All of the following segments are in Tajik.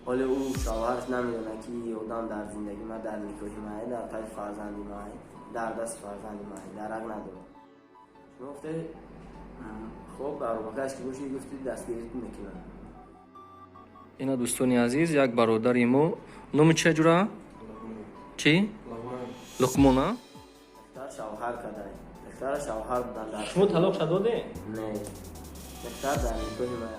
Ҳоле ӯ шавҳараш намедонад, ки одам дар зиндагӣ ма, дар никоҳи май, дар қайди фарзанди май, дар дасти фарзанди май, дарак надорад. Шумо гуфте, хоб, аробакаш ки бошӣ, гуфти, дастгирит мекунам. Ина, дӯстони азиз, як бародари мо, номи чия, ҷура, чӣ? Луқмон, а? Духтар шавҳар кардай, духтара шавҳар будан дар Шумо талоқша доде? Не, духтар дар никоҳи май,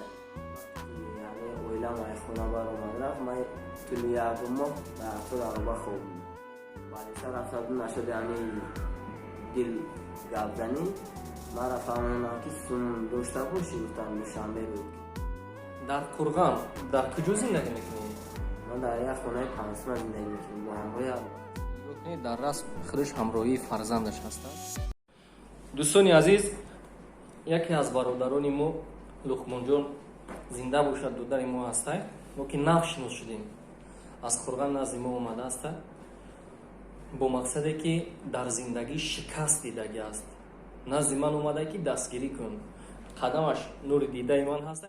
яъне оила май хона баромад, рафт. Май тӯли як моҳ дар ҳафтод ароба хоб балиса рафта нашуд, ами дил гапзанӣ. Мара фаҳмонам, ки сум дошта бошӣ, гуфтам, Душанбе буд. Дар Қурған дар куҷо зиндагӣ мекунӣ? Ман дар як хонаи панҷсима зиндагӣ мекунем бо ҳамроҳи Нигоҳ, дар расм худаш ҳамроҳии фарзандаш ҳастанд. Дӯстони азиз, яке аз бародарони мо, Луқмонҷон, зинда бошад, додари мо ҳастай. Мо ки нав шинос шудем, аз Қурған назди мо омада аста бо мақсаде, ки дар зиндагӣ шикаст дидагӣ аст. Назди ман омада, ки дастгирӣ кун. Қадамаш нури дидаи ман ҳаста.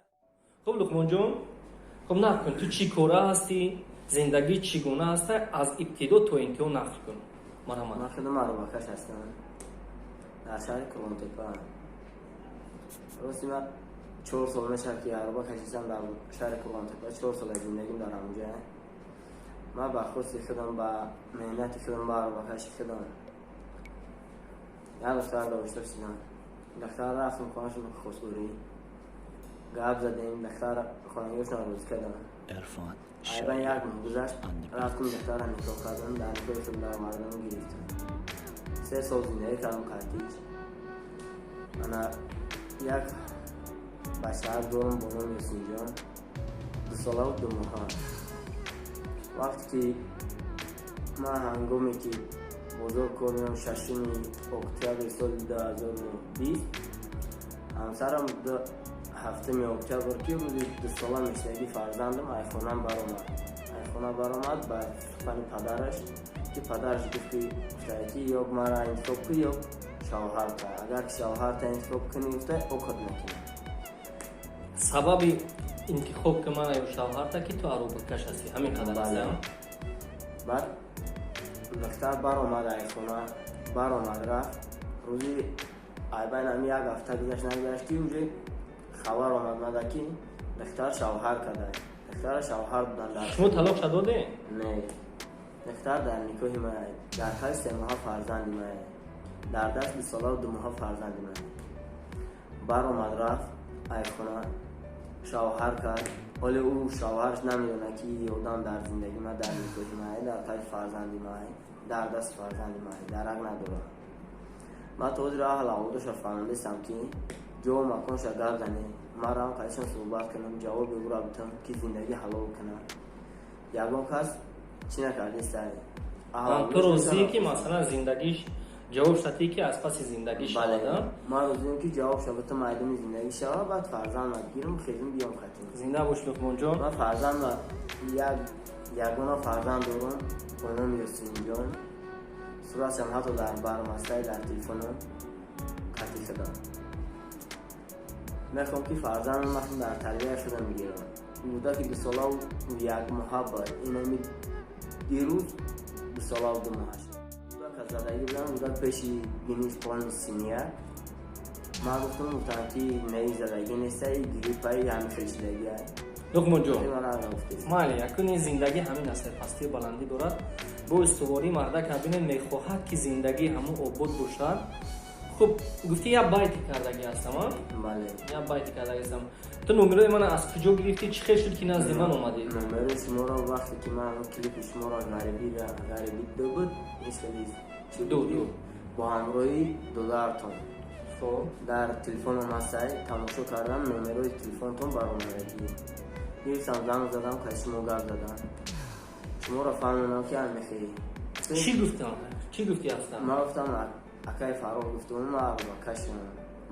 Хуб, Луқмонҷон, хуб, нақл кун, ту чӣ кора ҳастӣ, зиндагӣ чӣ гуна ҳаста, аз ибтидо то интиҳо нақл кун, марҳамат. Ман худам аробакаш ҳастам дар шаҳри Қурғонтепа. Рости, ман 4 сол мешавад, ки ароба кашисам дар шаҳри Қурғонтепа. 4 сол аз зиндагим дар ҳамонҷа. Ман ба хости худам, ба меҳнати худам, ба аробакаши худам як духтар дошта шудам. Духтар рафтам хонашон хостгорӣ, гап задем, духтар хонагиашон розӣ кардам. Erfan Айбан як моҳ гузашт, рафтам, духтара никоҳ кардам, дар никоҳи худ даромадам, гирифтам. 3 сол зиндагӣ кардам қатич. Ана як бачаак дорам бо номи Ёсинҷон, 2 солаву 2 моҳа. Вақте ки ман, ҳангоме ки бозор кор меам, 6 октябри соли 2020, ҳамсарам 7 октябр, ки рӯзи дусола мешаваги фарзандам, айхонам баромад, айхона баромад ба сухани падараш, ки падараш гуфт, ки гуфтае, ки ё мара интихоб кун, ё шавҳарта. Агар ки шавҳарта интихоб кунӣ, гуфта, окот мекунам. Сабаби интихоб ки мана ё шавҳарта, ки ту аробакаш ҳастӣ, ҳамин қадар аст? Бале. Баъд духтар баромад, айхона баромад, рафт. Рӯзи айбайн ами як ҳафта гузашт, нагузашт, ки уже хабар омад мада, ки духтар шавҳар кардай, духтара шавҳар будан дар Шумо талоқша доде? Не, духтар дар никоҳи май, дар қайди 3 моҳа фарзанди май, дар даст 2 солаву 2 моҳа фарзанди май. Баромад, рафт айхона, шавҳар кард. Ҳоле ӯ шавҳараш намедонад, ки одам дар зиндагӣ ма, дар никоҳи май, дар қайди фарзанди май, дар дасти фарзанди май, дарак надорад. Ман то ҳозир аҳл авлодоша фаҳмидастам, ки ҷову маконша гап зане, марам қайшон суҳбат кунам, ҷавоби ӯра битам, ки зиндагӣ ҳалол кунам. Ягон кас чӣ накардистай. Ту розӣ, ки масалан зиндагиш ҷавоб шатӣ, ки аз паси зиндагӣ Бале. шавад? Ман розиам, ки ҷавоб шава, то майдони зиндагӣ шава, баъд фарзанд гирам, хезим, биём хатим. Зинда бош, Луқмонҷон. Ман фарзанд, як ягона фарзанд дорам бо номи Ёсинҷон. Суратшам ҳатто дар бармастай, дар телефонам қатъӣ шудам. Мехоҳам, ки фарзандам махм дар тарбия шуда мегирам. Муддати 2 солаву 1 моҳа буд, инами дирӯз 2 солаву 2 моҳа шуд. Кӯдака задагӣ будам, кӯдак пеши биниш полни синяк. Ман гуфтам, гуфтам, ки неи, задагӣ нестай, гриппаи, ҳами хел шидагия. Луқмонҷон. Мара гуфтест. Майли, якун ин зиндагӣ ҳамин аст, пастию баландӣ дорад. Бо устуворӣ мардак бинед, мехоҳад, ки зиндагӣ ҳамун обод бошад. Хуб, гуфтӣ, як байти кардагӣ ҳастам, а? Бале. Як байти кардагӣ ҳастам. Ту номерои мана аз куҷо гирифтӣ? Чӣ хел шуд, ки назди ман омадӣ? Номерои шуморо вақте ки ман клипи шуморо ғарибира, ғарибӣ ду буд, мисли чӣ Ду, буд? Ду. Бо ҳамроҳи додаратон Хуб. Дар телефонам ҳастай, тамошо кардам, номерои телефонтон баромадагӣ. Гирифтам, занг задам, каси шумо гап задам, шуморо фаҳмонам, ки ҳам мехоҳӣ. Чӣ гуфтам, чӣ гуфтӣ ҳастам? Ман гуфтам, акаи Фаррух, гуфтум, ман арбакашам,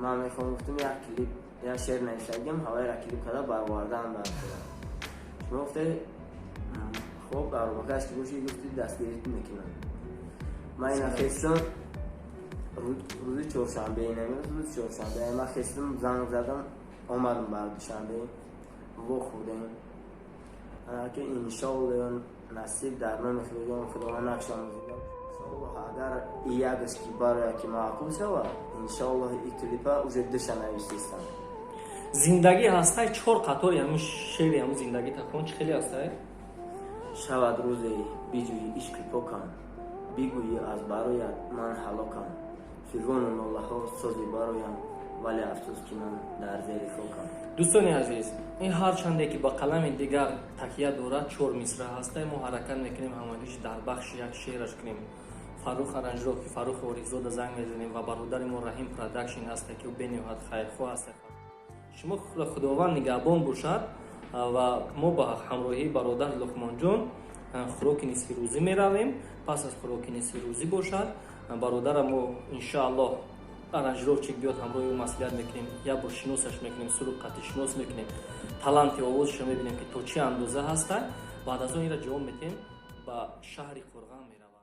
ман мехоҳам, гуфтум, як клип, як шеър нависагим, ҳавайра клип карда баровардан бар худам. Шумо гуфте, хуб, арбакаш ки бошӣ, гуфти, дастгирит мекунам. Ман ина хестам рӯзи чоршанбе, инамирӯз рӯзи чоршанбе ман хестам, занг задам, омадам бар Душанбе, вохӯрдем. Ки иншоалло, насиб дар номи Худоён, Худованд нақшам зинда. Иншоалло, агар иягаш ки бароя ки маъқул шава, иншоалло, и клипа уже душа навиштистам. Зиндагӣ ҳастай, чор қатори ҳамин шеъри ҳамин зиндагӣ тахон, чӣ хеле ҳастай? Шавад рӯзе биҷӯи ишқи покам, бигӯӣ аз бароят ман ҳалокам, фиғону нолаҳо сози бароям, вале афсӯс, ки ман дар зери хокам. Дӯстони азиз, ин ҳарчанде ки ба қалами дигар такя дорад, чор мисра ҳастай. Мо ҳаракат мекунем, ҳамагиш дар бахши як шеъраш кунем. Фаррух аранжировщик, Фаррух Орифзода занг мезанем ва бародари мо Раҳим Продакшн ҳаста, ки ӯ бениҳоят хайрхоҳ ҳаста. Шумо Худованд нигаҳбон бошад ва мо ба ҳамроҳии бародар Луқмонҷон хӯроки нисфирӯзӣ меравем. Пас аз хӯроки нисфирӯзӣ бошад, бародара мо, иншааллоҳ, аранжировщик биёд, ҳамроҳи ӯ маслиҳат мекунем, як бор шиносаш мекунем, суруд қатъи шинос мекунем, таланти овозашро мебинем, ки то чӣ андоза ҳаста. Баъд аз он ира ҷавоб метем, ба шаҳри Қурған меравад.